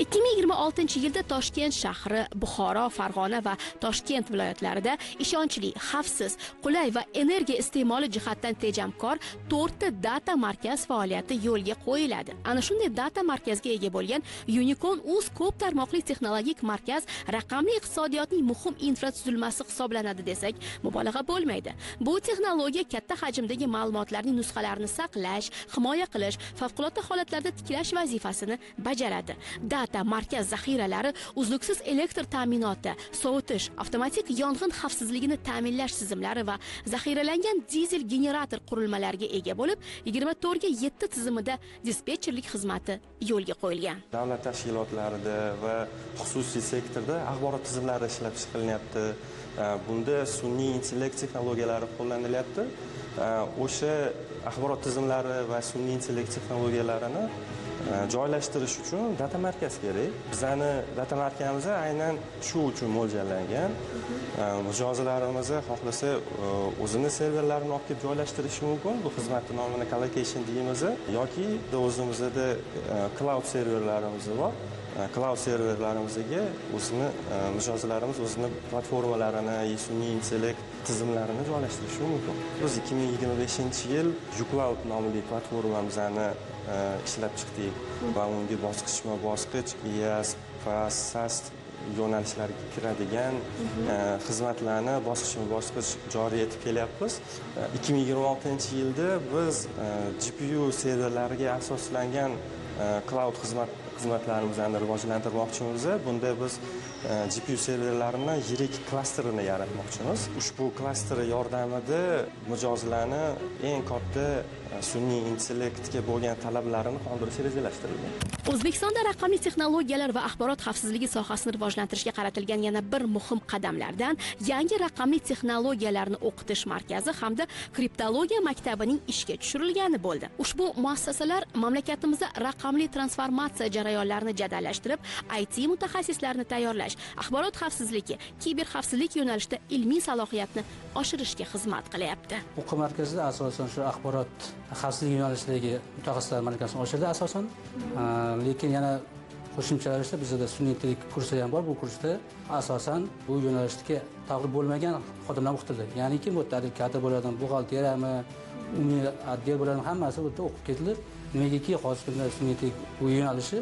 2026-yilda Toshkent shahri, Buxoro, Farg'ona va Toshkent viloyatlarida ishonchli, xavfsiz, qulay va energiya iste'moli jihatdan tejamkor 4 ta data markaz faoliyati yo'lga qo'yiladi. Ana shunday data markazga ega bo'lgan Unicorn Uz ko'p tarmoqli texnologik markaz raqamli iqtisodiyotning muhim infratuzilmasi hisoblanadi desak, mubolag'a bo'lmaydi. Bu texnologiya katta hajmdagi ma'lumotlarning nusxalarini saqlash, himoya qilish, favqulodda holatlarda tiklash vazifasini bajaradi. Data markaz zaxiralari uzluksiz elektr ta'minoti, sovutish, avtomatik yong'in xavfsizligini ta'minlash tizimlari va zaxiralangan dizel generator qurilmalariga ega bo'lib, 24/7 tizimida dispetcherlik xizmati yo'lga qo'yilgan. Davlat tashkilotlarida va xususiy sektorda axborot tizimlari ishlab chiqilyapti. Bunda sun'iy intellekt texnologiyalari qo'llanilyapti. O'sha axborot tizimlari va sun'iy intellekt texnologiyalarini joylashtirish uchun data markaz kerak. Bizani data markazimiz aynan shu uchun mo'ljallangan. Mijozlarimiz xohlasa o'zini serverlarini olib kelib joylashtirishi mumkin. Bu xizmatning nomini colocation deymiz yoki o'zimizda cloud serverlarimiz bor. Cloud serverlarimizga o'zini mijozlarimiz o'zini platformalarini, sun'iy intellekt tizimlarini joylashtirishi mumkin. Biz 2025-yil UCloud nomli platformamizni ishlab chiqdik va unga bosqichma-bosqich IaaS, PaaS, SaaS yo'nalishlariga kiradigan xizmatlarni bosqichma-bosqich joriy etib kelyapmiz. 2026-yilda biz GPU serverlariga asoslangan cloud xizmatlarimizni rivojlantirmoqchimiz. Bunda biz GPU serverlarini yirik klasterini yaratmoqchimiz. Ushbu klaster yordamida mijozlarni eng katta sun'iy intellektga bo'lgan talablarini qondirish rejalashtirilgan. O'zbekistonda raqamli texnologiyalar va axborot xavfsizligi sohasini rivojlantirishga qaratilgan yana bir muhim qadamlardan yangi raqamli texnologiyalarni o'qitish markazi hamda kriptologiya maktabining ishga tushirilgani bo'ldi. Ushbu muassasalar mamlakatimizda raqamli transformatsiya jarayonlarini jadallashtirib, IT mutaxassislarini tayyorlash, axborot xavfsizligi, kiber xavfsizlik yo'nalishida ilmiy salohiyatni oshirishga xizmat qilyapti. O'quv markazida asosan shu axborot xavfsizligi yo'nalishidagi mutaxassislar malakasini oshirdi asosan. Lekin yana qo'shimcha ravishda bizda sun'iy intellekt kursi ham bor. Bu kursda asosan bu yo'nalishdagi taalluqli bo'lmagan xodimlar o'qitildi. Ya'niki bu yerda kadr bo'ladimi, buxgalteriyami, umumiy отдел bo'ladimi, hammasi bu yerda o'qib ketilib, nimagaki hozirgi kunda sun'iy intellekt bu yo'nalishi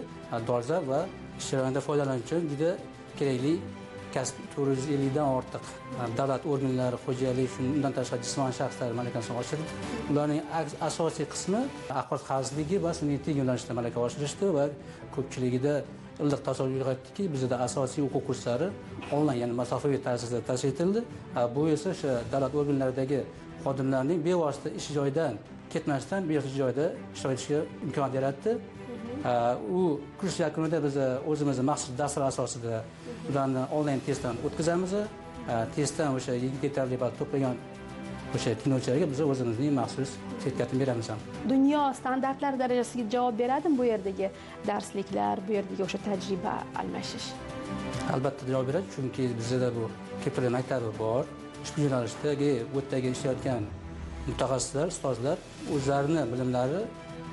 dolzarb va ish jarayonida foydalanish uchun juda kerakli kasb. 450 dan ortiq davlat organlari, xo'jalik, shundan tashqari jismoniy shaxslar malakasini oshirdi. Ularning asosiy qismi axborot xavfsizligi va sun'iy intellekt yo'nalishida malaka oshirishdi va ko'pchiligida iliq tasavvur uyg'otdiki, bizda asosiy o'quv kurslari onlayn, ya'ni masofaviy tarzda tashkil etildi. Bu esa o'sha davlat organlaridagi xodimlarning bevosita ish joyidan ketmasdan bevosita joyda ishtirok etishiga imkon yaratdi. U kurs yakunida biz o'zimizni maxsus dastur asosida ularni onlayn testdan o'tkazamiz. Testdan o'sha yetarli ball to'plagan o'sha tinglovchilarga biz o'zimizning maxsus sertifikatini beramiz ham. Dunyo standartlari darajasiga javob beradimi bu yerdagi darsliklar, bu yerdagi o'sha tajriba almashish? Albatta javob beradi, chunki bizda bu kepil maktabi bor. Ushbu yo'nalishdagi bu yerdagi ishlayotgan mutaxassislar, ustozlar o'zlarini bilimlari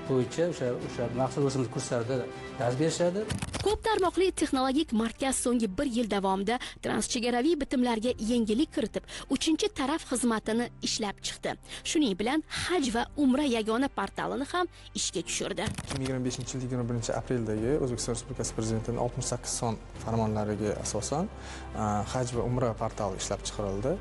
bo'yicha o'sha maxsus o'zimiz kurslarda dars berishadi. Ko'p tarmoqli texnologik markaz so'nggi bir yil davomida transchegaraviy bitimlarga yengillik kiritib, 3-chi taraf xizmatini ishlab chiqdi. Shuning bilan Haj va Umra yagona portalini ham ishga tushirdi. 2025-yil 21-apreldagi O'zbekiston Respublikasi Prezidentining 68 son farmonlariga asosan Haj va Umra portali ishlab chiqarildi.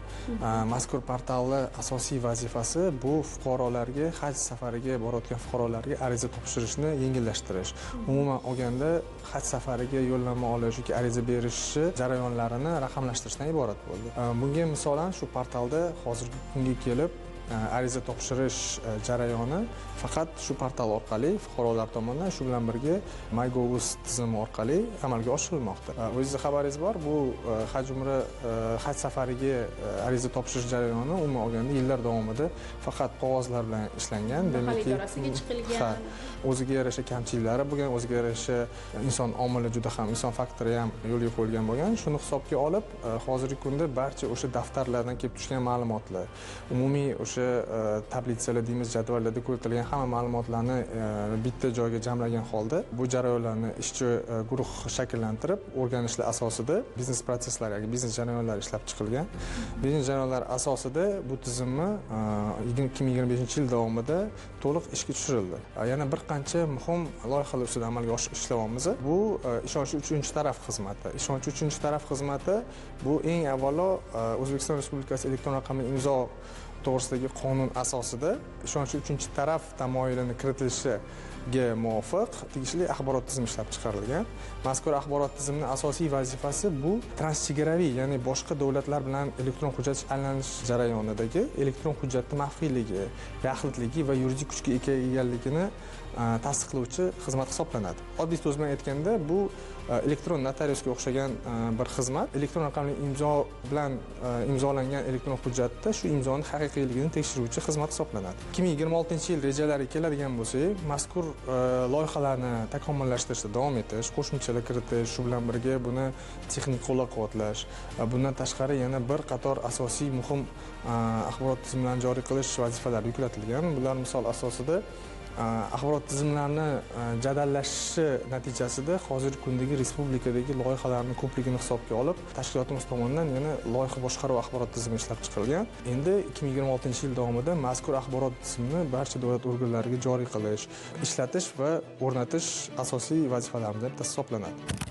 Mazkur portalning asosiy vazifasi bu fuqarolarga, haj safariga borayotgan fuqarolarga ariza topshirishni yengillashtirish. Umuman olganda haj safariga yo'llanma olish yoki ariza berish jarayonlarini raqamlashtirishdan iborat bo'ldi. Bunga misolan shu portalda hozirgi kunga kelib ariza topshirish jarayoni faqat shu portal orqali fuqarolar tomonidan, shu bilan birga MyGovUz tizimi orqali amalga oshirilmoqda. O'zingizni xabaringiz bor, bu haj umra haj safariga ariza topshirish jarayoni umuman olganda yillar davomida faqat qog'ozlar bilan ishlangan. Mahalla idorasiga chiqilgan. O'ziga yarasha kamchiliklari bo'lgan, o'ziga yarasha inson omili juda ham, inson faktori ham yo'lga qo'yilgan bo'lgan. Shuni hisobga olib, hozirgi kunda barcha o'sha daftarlardan kelib tushgan ma'lumotlar, umumiy o'sha O'sha tablitsalar deymiz, jadvallarda kiritilgan hamma ma'lumotlarni bitta joyga jamlagan holda bu jarayonlarni ishchi guruh shakllantirib, o'rganishlar asosida biznes protsesslar, ya'ni biznes jarayonlar ishlab chiqilgan. Biznes jarayonlar asosida bu tizimni 2025 yil davomida to'liq ishga tushirildi. Yana bir qancha muhim loyihalar ustida amalga oshirib ishlayapmiz. Bu ishonchli uchinchi taraf xizmati. Ishonchli uchinchi taraf xizmati bu eng avvalo O'zbekiston Respublikasi elektron raqamli imzo to'g'risidagi qonun asosida ishonchli uchinchi taraf tamoyilini kiritilishiga muvofiq tegishli axborot tizimi ishlab chiqarilgan. Mazkur axborot tizimining asosiy vazifasi bu transchegaraviy, ya'ni boshqa davlatlar bilan elektron hujjat aylanish jarayonidagi elektron hujjatni maxfiyligi, yaxlitligi va yuridik kuchga ega ekanligini tasdiqlovchi xizmat hisoblanadi. Oddiy so'z bilan aytganda, bu elektron notariusga o'xshagan bir xizmat. Elektron raqamli imzo bilan imzolangan elektron hujjatda shu imzoni haqiqiyligini tekshiruvchi xizmat hisoblanadi. 2026 yil rejalariga keladigan bo'lsak, mazkur loyihalarni takomillashtirishda davom etish, qo'shimchalar kiritish, shu bilan birga buni texnik qo'llab-quvvatlash, bundan tashqari yana bir qator asosiy muhim axborot tizimlarini joriy qilish vazifalari yuklatilgan. Bular misol asosida axborot tizimlarini jadallashishi natijasida hozirgi kundagi respublikadagi loyihalarning ko'pligini hisobga olib, tashkilotimiz tomonidan yana loyiha boshqaruv axborot tizimi ishlab chiqilgan. Endi 2026 yil davomida mazkur axborot tizimini barcha davlat organlariga joriy qilish, ishlatish va o'rnatish asosiy vazifalarimizdan bittasi hisoblanadi.